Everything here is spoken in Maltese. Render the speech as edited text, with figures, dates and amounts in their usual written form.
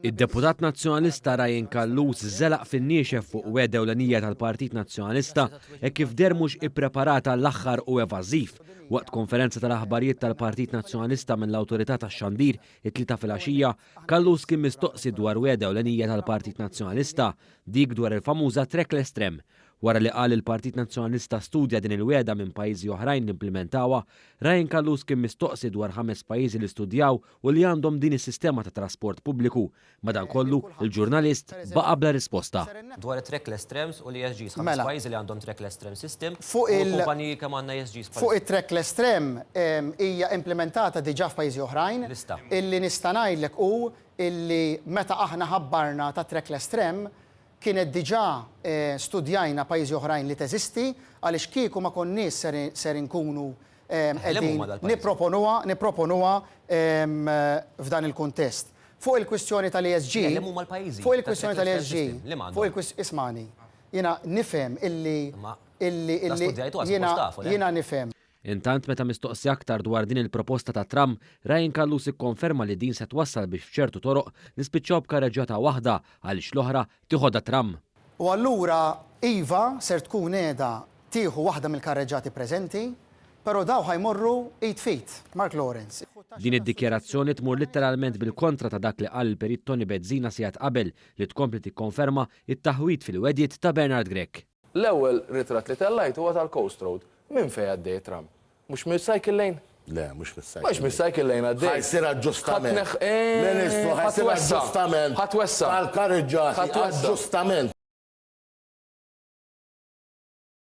Id-deputat Nazzjonalista Ryan Callus żelaq fin-niexef fuq wegħda ewlenija tal-Partit Nazzjonalista hekk kif deher mhux ippreparat għall-aħħar u evażiv. Waqt konferenza tal-aħbarijiet tal-Partit Nazzjonalista mill-Awtorità tax-Xandir it-Tlieta filgħaxija, Callus kien mistoqsi dwar wegħda ewlenija tal-Partit Nazzjonalista, dik dwar il-famuża trackless tram. Wara li qal li l-Partit Nazzjonalista studja din il-wegħda minn pajjiżi oħrajn li implimentawha, Ryan Callus kien mistoqsi dwar ħames pajjiżi li studjaw u li għandhom din is-sistema ta' trasport pubbliku. Madankollu, il-ġurnalist baqa' bla risposta. Dwar it-trackless trams u l-ESGs, ħames pajjiżi li għandhom trackless tram system u l-kumpaniji kemm għandna ESGs bħalissa. Fuq it-trackless tram hija implimentata diġà f'pajjiżi oħrajn. Lista. Illi nista' ngħidlek hu illi meta aħna ħabbarna tat-trackless tram, Kienet diġà studjajna pajjiżi oħrajn li teżisti għaliex kieku ma konniex ser ser inkunu qegħdin nipproponuha nipproponuha f'dan il-kuntest. Fuq il-kwistjoni tal-ESG, fuq il-kwistjoni tal-ESG, fuq il-kwis ismagħni, jiena nifhem illi illi illi jiena jiena nifhem. Intant meta mistoqsi aktar dwar din il-proposta ta' tram, Ryan Callus ikkonferma li din se twassal biex f'ċertu toroq nispiċċaw b'karreġġjata waħda għaliex l-oħra tiħodha tram. U allura iva ser tkun qiegħda tieħu waħda mill-karreġġati preżenti, però daw ħa jmorru id f'id, Mark Lawrence. Din id-dikjarazzjoni tmur litteralment bil-kontra ta' dak li qal il-Perit Toni Bezzina sigħat qabel li tkompli tikkonferma t-taħwid fil-wegħdiet ta' Bernard Grech. L-ewwel ritratt li tellajt huwa tal-Coast Road. Minn fejn għaddej it-tram? Mhux mill-cycle lane? Le, mhux mis-cycle lane. Mhux mis-cycle lane għaddej. Ħa jsir aġġustament. Ministru, ħa jsir aġġustament. Ħa twessa'. Tal-karreġġati, aġġustament.